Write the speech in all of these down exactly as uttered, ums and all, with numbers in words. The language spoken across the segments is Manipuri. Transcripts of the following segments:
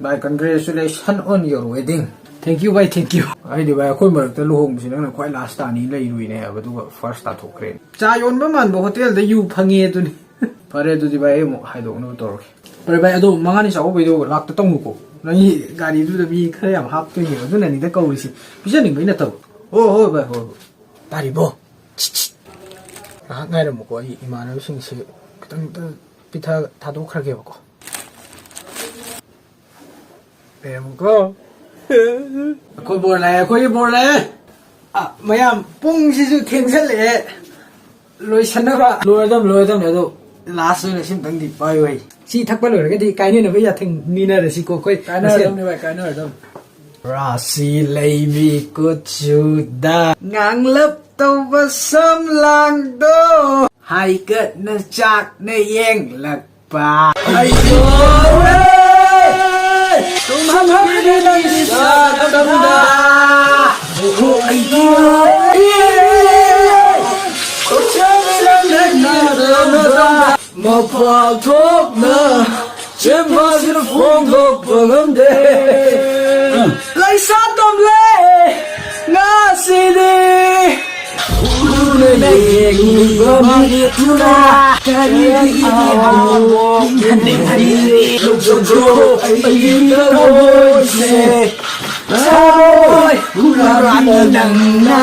Bye, congratulations on your wedding. Thank you, bye, thank you. ꯑꯩꯗꯤ, ꯚꯥꯏ, ꯑꯩꯈꯣꯏ ꯃꯔꯛꯇ ꯂꯨꯍꯣꯡꯕꯁꯤ ꯅꯪꯅ ꯈ꯭ꯋꯥꯏ ꯂꯥꯁ ꯇꯥꯅꯤ ꯂꯩꯔꯨꯏꯅꯦ ꯍꯥꯏꯕ, ꯑꯗꯨꯒ ꯐꯥꯔꯁ ꯇꯥꯊꯣꯛꯈ꯭ꯔꯦ꯫ ꯆꯥ ꯌꯣꯟꯕ ꯃꯥꯟꯕ ꯍꯣꯇꯦꯜꯗ ꯌꯨ ꯐꯪꯉꯦ ꯑꯗꯨꯅꯤ꯫ ꯐꯔꯦ, ꯑꯗꯨꯗꯤ, ꯚꯥꯏ, ꯑꯩ ꯑꯃꯨꯛ ꯍꯥꯏꯗꯣꯛꯅꯕ ꯇꯧꯔꯒꯦ꯫ ꯐꯔꯦ, ꯚꯥꯏ, ꯑꯗꯣ ꯃꯉꯥꯅꯤ ꯆꯥꯛꯀꯧꯕꯩꯗꯣ ꯂꯥꯛꯇ ꯇꯧꯅꯨꯀꯣ꯫ ꯅꯪꯒꯤ ꯒꯥꯔꯤꯗꯨꯗ ꯃꯤ ꯈꯔ ꯌꯥꯝ ꯍꯥꯞꯇꯣꯏꯅꯦꯕ, ꯑꯗꯨꯅꯅꯤꯗ ꯀꯧꯔꯤꯁꯤ꯫ ꯄꯤꯖꯅꯤꯡꯕꯩ ꯅꯠꯇꯕ꯫ ꯍꯣꯏ, ꯍꯣꯏ, ꯚꯥꯏ, ꯍꯣꯏ, ꯍꯣꯏ꯫ ꯇꯥꯔꯤꯕꯣ? ꯉꯥꯏꯍꯥꯛ ꯉꯥꯏꯔꯝꯃꯨꯀꯣ, ꯑꯩ ꯏꯃꯥꯟꯅꯕꯁꯤꯡꯁꯦ ꯈꯤꯇꯪ ꯄꯤꯊ ꯊꯥꯗꯣꯛꯈ꯭ꯔꯒꯦꯕꯀꯣ꯫ ꯂꯩꯔꯝꯃꯨꯀꯣ꯫ ꯑꯩꯈꯣꯏ ꯕꯣꯔ ꯂꯥꯛꯑꯦ, ꯑꯩꯈꯣꯏꯒꯤ ꯕꯣꯔ ꯂꯥꯛꯑꯦ꯫ ꯑ, ꯃꯌꯥꯝ, ꯄꯨꯡꯁꯤꯁꯨ ꯊꯦꯡꯖꯜꯂꯛꯑꯦ꯫ ꯂꯣꯏꯁꯟꯅꯕ꯫ ꯂꯣꯏꯔꯗꯝ, ꯂꯣꯏꯔꯗꯝꯅꯦ, ꯑꯗꯣ ꯂꯥꯁ ꯑꯣꯏꯅ ꯁꯤꯝꯇꯪꯗꯤ ꯄꯥꯏꯌꯨ ꯑꯩ꯫ ꯁꯤ ꯊꯛꯄ ꯂꯣꯏꯔꯒꯗꯤ ꯀꯥꯏꯅꯅꯕ ꯌꯥꯊꯪ ꯅꯤꯅꯔꯁꯤꯀꯣ ꯑꯩꯈꯣꯏ ꯃꯁꯦꯟ꯫ ꯀꯥꯏꯅꯔꯗꯝꯅꯦ ꯚꯥꯏ, ꯀꯥꯏꯅꯔꯗꯝꯅꯦ꯫ ꯔꯥꯁꯤ ꯂꯩꯕꯤ ꯀꯨꯆꯨꯗ ꯉꯥꯡꯂꯞ ꯇꯧꯕ ꯁꯝꯂꯥꯡꯗꯣ ꯍꯥꯏꯒꯠꯅ ꯆꯥꯛꯅ ꯌꯦꯡꯂꯛꯄ꯫ ꯑꯩ ꯌꯧꯔꯦ! ꯇꯨꯝꯍꯟꯕꯤꯔꯦ ꯅꯪꯒꯤ ꯁꯥꯗꯝꯗ꯫ ꯑꯣ, ꯑꯩ ꯌꯧꯔꯦ! ꯃꯄꯥꯜ ꯊꯣꯛꯅ ꯆꯦꯟꯕꯁꯤꯅ ꯐꯣꯡꯗꯣꯛꯄ ꯉꯝꯗꯦ꯫ ꯂꯩꯁꯥ ꯇꯣꯝꯂꯦ ꯉꯁꯤꯗꯤ꯫ ꯎꯅ ꯌꯦꯡꯂꯤꯕ ꯃꯤꯠꯇꯨꯅ ꯀꯔꯤꯒꯤ ꯑꯃꯨꯛ ꯍꯟꯅ ꯍꯟꯅ ꯂꯧꯖꯈ꯭ꯔꯣ ꯑꯩꯒꯤ ꯊꯃꯣꯏꯁꯦ꯫ ꯊꯃꯣꯏ ꯍꯨꯔꯥꯟꯕꯤ ꯅꯪꯅ꯫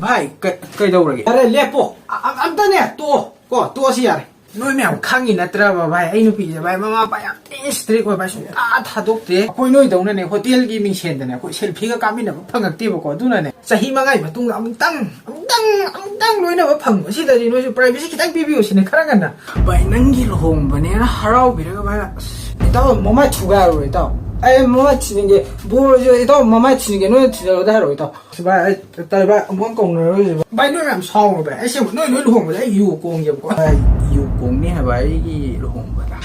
ꯚꯥꯏ, ꯀ-, ꯀꯩꯗꯧꯔꯒꯦ? ꯌꯥꯔꯦ, ꯂꯦꯞꯄꯣ꯫ ꯑ-, ꯑ-, ꯑꯝꯇꯅꯦ, ꯇꯣꯛꯑꯣ꯫ ꯀꯣ, ꯇꯣꯛꯑꯁꯤ ꯌꯥꯔꯦ꯫ ꯅꯣꯏ ꯃꯌꯥꯝ ꯈꯪꯉꯤ ꯅꯠꯇ꯭ꯔꯕ, ꯚꯥꯏ? ꯑꯩ ꯅꯨꯄꯤꯁꯦ, ꯚꯥꯏ, ꯃꯃꯥ ꯃꯄꯥ ꯌꯥꯝ ꯊꯤꯅ ꯏꯁꯇ꯭ꯔꯤꯛ ꯑꯣꯏ, ꯚꯥꯏ, ꯁꯨꯡꯊꯥ ꯊꯥꯗꯣꯛꯇꯦ꯫ ꯑꯩꯈꯣꯏ ꯅꯣꯏꯗꯧꯅꯅꯦ, ꯍꯣꯇꯦꯜꯒꯤ ꯃꯤꯡꯁꯦꯟꯗꯅꯦ, ꯑꯩꯈꯣꯏ ꯁꯦꯜꯐꯤꯒ ꯀꯥꯞꯃꯤꯟꯅꯕ ꯐꯪꯉꯛꯇꯦꯕꯀꯣ꯫ ꯑꯗꯨꯅꯅꯦ, ꯆꯍꯤ ꯃꯉꯥꯒꯤ ꯃꯇꯨꯡꯗ ꯑꯃꯨꯛꯇꯪ, ꯑꯃꯨꯛꯇꯪ, ꯑꯃꯨꯛꯇꯪ ꯂꯣꯏꯅꯕ ꯐꯪꯕꯁꯤꯗꯗꯤ ꯅꯣꯏꯁꯨ ꯄ꯭ꯔꯥꯏꯚꯦꯁꯤ ꯈꯤꯇꯪ ꯄꯤꯕꯤꯌꯨ ꯁꯤꯅꯦ, ꯈꯔ ꯉꯟꯅ꯫ ꯚꯥꯏ, ꯅꯪꯒꯤ ꯂꯨꯍꯣꯡꯕꯅꯦꯅ ꯍꯔꯥꯎꯕꯤꯔꯒ, ꯚꯥꯏ, ꯑꯁ, ꯏꯇꯥꯎ, ꯃꯃꯥꯏ ꯊꯨꯒꯥꯏꯔꯨꯔꯣ, ꯏꯇꯥꯎ꯫ ꯑꯩ ꯃꯃꯥꯏ ꯊꯤꯅꯤꯡꯗꯦ꯫ ꯕꯣꯔꯁꯦ, ꯏꯇꯥꯎ, ꯃꯃꯥꯏ ꯊꯤꯅꯤꯡꯉꯦ, ꯅꯣꯏꯅ ꯊꯤꯖꯔꯣꯗ ꯍꯥꯏꯔꯛꯑꯣ, ꯏꯇꯥꯎ꯫ ꯚꯥꯏ, ꯑꯩ ꯇꯜꯂꯦ ꯚꯥꯏ, ꯑꯃꯨꯛ ꯍꯟꯅ ꯀꯧꯅꯔꯣꯏꯁꯦ ꯚꯥꯏ꯫ ꯚꯥꯏ, ꯅꯣꯏ ꯃꯌꯥꯝ ꯁꯥꯎꯔꯣ ꯚꯥꯏ꯫ ꯑꯩ ꯑꯁꯦꯡꯕ ꯅꯣꯏ ꯂꯣꯏ ꯂꯨꯍꯣꯡꯕꯗ ꯑꯩ ꯌꯨ ꯀꯣꯡꯒꯦꯕꯀꯣ꯫ ꯚꯥꯏ, ꯌꯨ ꯀꯣꯡꯅꯤ ꯍꯥꯏꯕ ꯑꯩꯒꯤ ꯂꯨꯍꯣꯡꯕꯗ꯫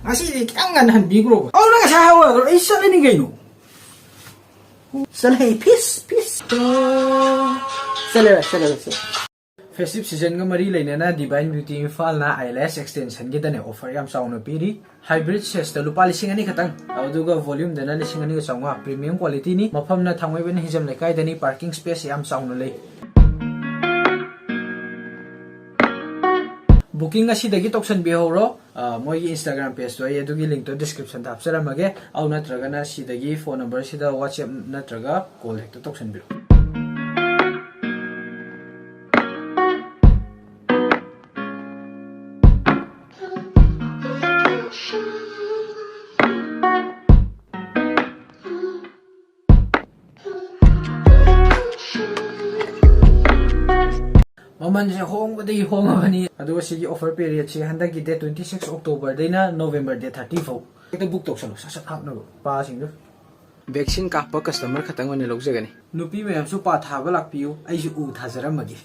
ꯉꯁꯤꯗꯤ ꯈꯤꯇꯪ ꯉꯟꯅ ꯍꯟꯕꯤꯈ꯭ꯔꯣꯕ꯫ ꯑꯧ, ꯅꯪ ꯉꯁꯥꯏ ꯍꯥꯏꯍꯧ ꯌꯥꯗ꯭ꯔꯣ? ꯑꯩ ꯆꯠꯂꯅꯤ ꯀꯩꯅꯣ꯫ ꯆꯠꯂꯍꯦ, ꯐꯤꯁ, ꯐꯤꯁ꯫ ꯆꯠꯂꯦ ꯚꯥꯏ, ꯆꯠꯂꯦ ꯚꯥꯏ, ꯆꯠꯂꯦ꯫ Festive seasonꯒ ꯃꯔꯤ ꯂꯩꯅꯅ Divine Beauty ꯏꯝꯐꯥꯜꯅ eyelash extensionꯒꯤꯗꯅꯦ offer ꯌꯥꯝ ꯆꯥꯎꯅ ꯄꯤꯔꯤ꯫ Hybrid sizeꯇ ꯂꯨꯄꯥ ꯂꯤꯁꯤꯡ ꯑꯅꯤ ꯈꯛꯇꯪ, ꯑꯗꯨꯒ volumeꯗꯅ ꯂꯤꯁꯤꯡ ꯑꯅꯤꯒ ꯆꯥꯝꯃꯉꯥ꯫ Premium qualityꯅꯤ꯫ ꯃꯐꯝꯅ ꯊꯥꯡꯃꯩꯕꯟ ꯍꯤꯖꯝ ꯂꯩꯀꯥꯏꯗꯅꯤ꯫ Parking space ꯌꯥꯝ ꯆꯥꯎꯅ ꯂꯩ꯫ Booking ꯉꯁꯤꯗꯒꯤ ꯇꯧꯁꯟꯕꯤꯍꯧꯔꯣ꯫ ꯑ, ꯃꯣꯏꯒꯤ Instagram pageꯇꯣ ꯑꯩ ꯑꯗꯨꯒꯤ linkꯇꯣ descriptionꯗ ꯍꯥꯞꯆꯔꯝꯃꯒꯦ꯫ ꯑꯗꯨ ꯅꯠꯇ꯭ꯔꯒꯅ ꯁꯤꯗꯒꯤ phone number ꯁꯤꯗ WhatsApp ꯅꯠꯇ꯭ꯔꯒ call ꯍꯦꯛꯇ ꯇꯧꯁꯟꯕꯤꯔꯣ꯫ ꯃꯃꯜꯁꯦ ꯍꯣꯡꯕꯗꯒꯤ ꯍꯣꯡꯉꯕꯅꯤ꯫ ꯑꯗꯨꯒ ꯁꯤꯒꯤ offer periodꯁꯦ ꯍꯟꯗꯛꯀꯤ date twenty six Octoberꯗꯩꯅ November date thirty ꯐꯥꯎ꯫ ꯍꯦꯛꯇ book ꯇꯧꯁꯜꯂꯣ, ꯁꯠ ꯁꯠ ꯍꯥꯞꯅꯕ ꯄꯥꯁꯤꯡꯗꯣ꯫ Vaccine ꯀꯥꯞꯄ customer ꯈꯛꯇꯪ ꯑꯣꯏꯅ ꯂꯧꯖꯒꯅꯤ꯫ ꯅꯨꯄꯤ ꯃꯌꯥꯝꯁꯨ ꯄꯥ ꯊꯥꯕ ꯂꯥꯛꯄꯤꯌꯨ, ꯑꯩꯁꯨ ꯎ ꯊꯥꯖꯔꯝꯃꯒꯦ꯫